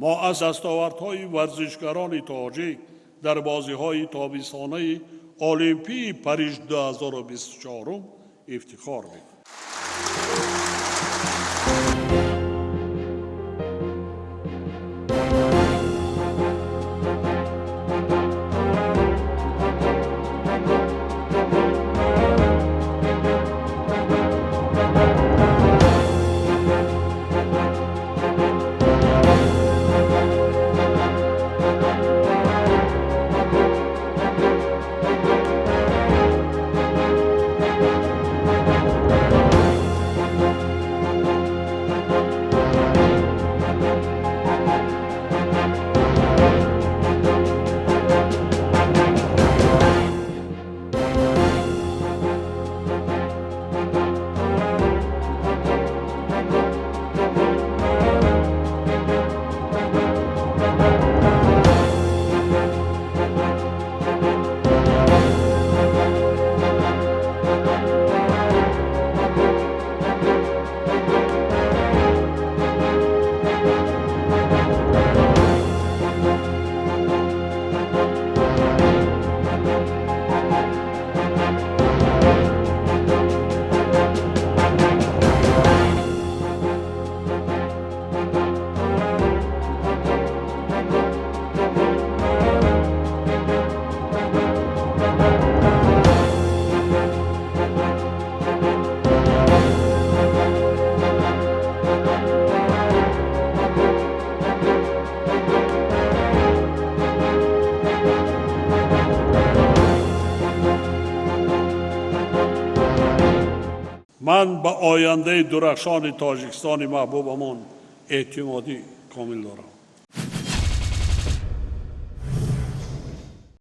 Мо аз дастовардҳои варзишгарони тоҷик дар бозиҳои тобистонаи Олимпии Париж 2024 ифтихор мекунем. Ман ба ояндаи дурахшони Тоҷикистони маҳбубамон эътимоди комил дорам.